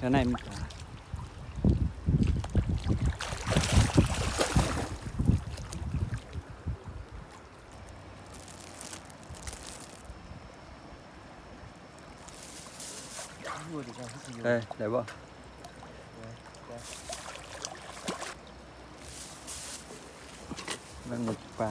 ຂ້າງໃນມີປາ. ເອີ ໄດ້ບໍ່? ແມ່ງໝົດປາ.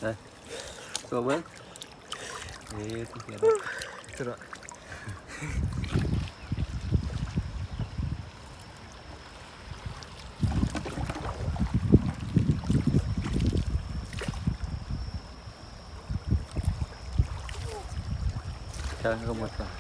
ເອີ ໂຊເບິ່ງ. ເອີ ສຸດຍອດ ສຸດຍອດ. ເຈົ້າກໍໝົດກ່ອນ.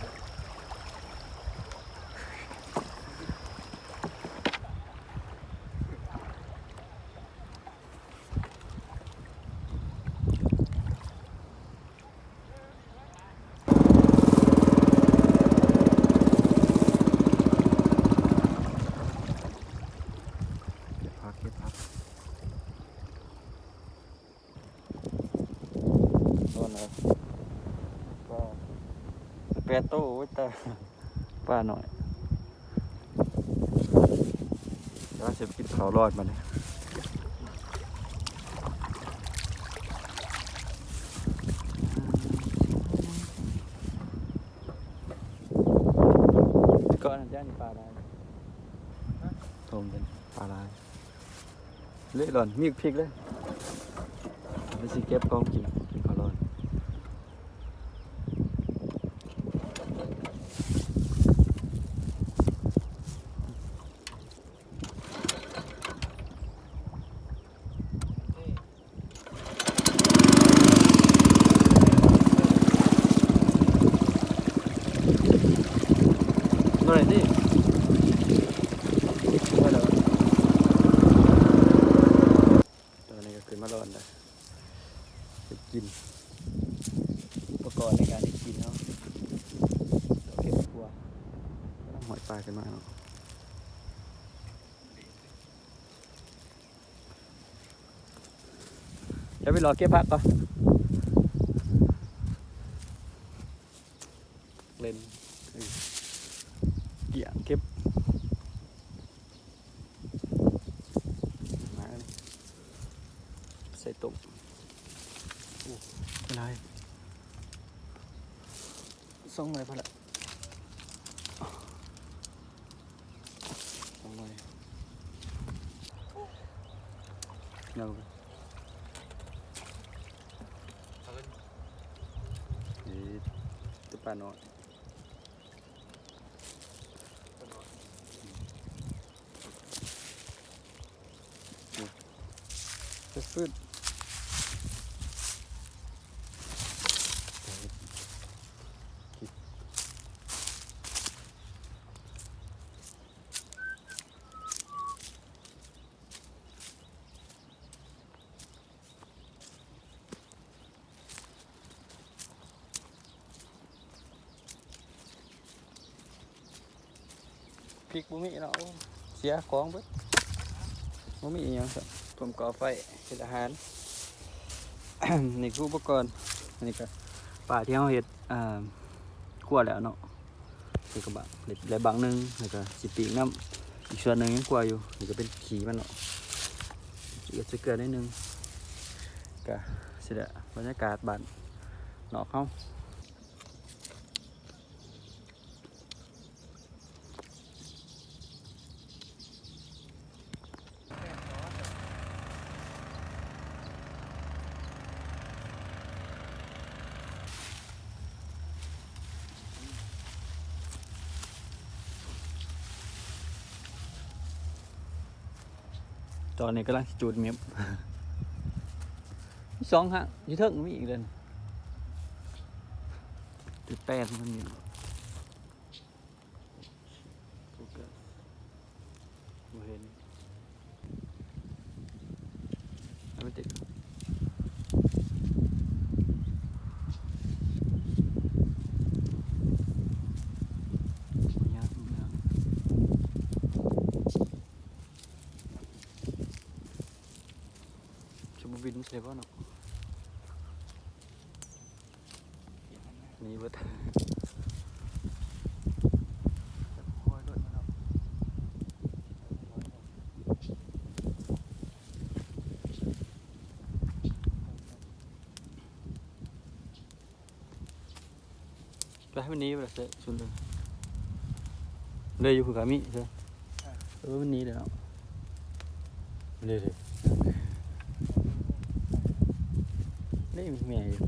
ເກັບຜັກ ເກັບຜັກ. ໂດນເອົາປາ ແປດໂຕ ໂອ້ຍ ຕາຍ ປານ້ອຍ. ກຳລັງຊິໄປກິນເຂົ້າລອນບັດນີ້. ແຕ່ກ່ອນນັ້ນ ປາຫຼາຍ ທົ່ງເປັນປາຫຼາຍ. ເລະລ່ອນ ມີພິກເລີຍ. ໄປຊິເກັບຂອງກິນ ກິນເຂົ້າລອນ. ບໍ່ໄດ້ຕິ ບໍ່ໄດ້. ຕອນນີ້ກໍຂຶ້ນມາລອນແລ້ວ ເກັບກິນ ອຸປະກອນໃນການເຮັດກິນເຮົາ ເກັບຄົວ ກຳລັງຫ້ອຍປາຂຶ້ນມາເນາະ. ດຽວໄປລໍເກັບຜັກກ່ອນ ເລັມ ເອີ ກຽງເກັບ ມານີ້ ໃສ່ຕົ້ມ. ໂອ້ ຫຼາຍ ສອງໜ່ວຍພໍລະ. ສອງໜ່ວຍ ເອົາ ເອີ ແຕ່ປານ້ອຍ. ພິກບໍ່ມີເນາະ ໂອ້ ເສຍຂອງເບິດ ບໍ່ມີອີ່ຫຍັງຊັ້ນ. ຕົ້ມກໍ່ໄຟເຮັດອາຫານ ນີ້ຄືອຸປະກອນ. ອັນນີ້ກະປາທີ່ເຮົາເຮັດ ເອີ ຄົວແລ້ວເນາະ. ຄືກະບະເລັກໄດ້ບັ້ງໜຶ່ງ ແລ້ວກະຊິປີ້ງນຳ ອີກສ່ວນໜຶ່ງຍັງຂົ້ວຢູ່. ນີ້ກະເປັນຂີ້ມັນເນາະ ເກືອ ໃສ່ເກືອໜ້ອຍໜຶ່ງ. ກະຊິໄດ້ບັນຍາກາດບ້ານນອກເຮົາ. ຕອນນີ້ກຳລັງຊິຈູດເມັບ ມີສອງຫາງ ຢູ່ເທິງມີອີກເດ້ ຈຸດແປດມັນມີ. ໂຟກັສ ບໍ່ເຫັນ ເອົາໄປຕິດ. ໄດ້ບໍ່ເນາະ? ໜີເບິດ. ໄປ ມັນໜີໄປແລ້ວ ເຊີນເລີຍ ເລີຍຢູ່ພຸ້ນກະມີເຊີນ. ເອີ ມັນໜີແລ້ວເນາະ. ເລີຍ ເລີຍ ນີ້ມີແມ່ຢູ່.